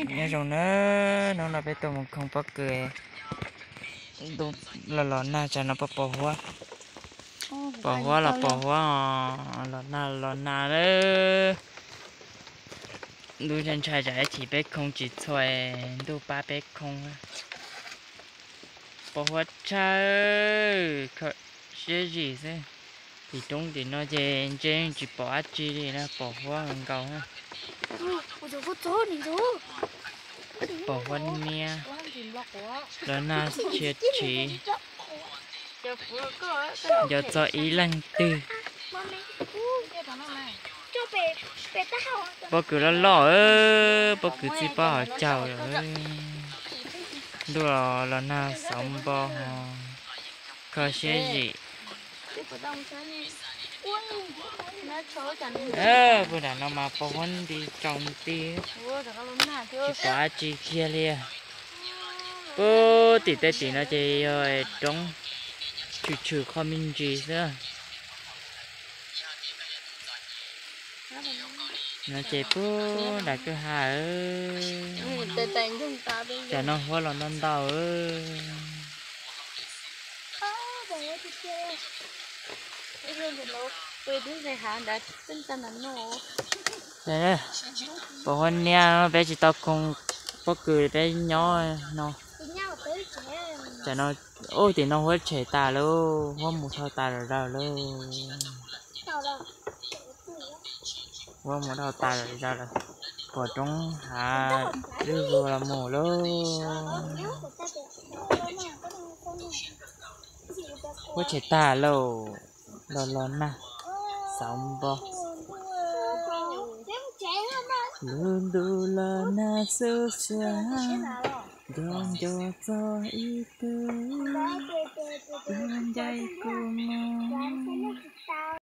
Nyob zoo na, hnub no peb tuaj mus khooj pob kws. Ntuj los los nag, tsam no pom pos huab, pos huab los pos huab, los nag los nag lawm. Ntuj ntshai ntshai tsam ib chim peb khooj tsis txhua, ntuj pab peb khooj. Pos huab tshaj, kho siab zim xwb. Tim roob tim no ces ntsej tsis pom dab tsi li na, pos huab nkaus. Pos huab niab, los nag tshia tshiv, nco txog ib leej twg. Pob kws loj loj, pob kws txij pob hauv caug lawm. Ntuj los nag xauv npo ho kho siab zim. Puag nram no mas pos huab nti tsaus nti, tsis pom dab tsi kiag li. Puag tim tej tim no ces yog roob, tshwm tshwm qhov me ntsis xwb. No ces puag nram kwj ha, tsam no huab los ntau ntau. Pos huab niab, peb tsis tau khooj pob kws, peb nyob no. Tsam no, ub, tim no huab tshem tas lawm, huab mus dhau tas zom zaws lawm. Huab mus dhau tas zom zaws lawm, pom roob hav zuj zus los mus lawm. Huab tshem tag lauj, los los nag xauv npo. Lub ntuj los nag xuv xuav, nco nco txog ib tug, tus ncaim kuv mus.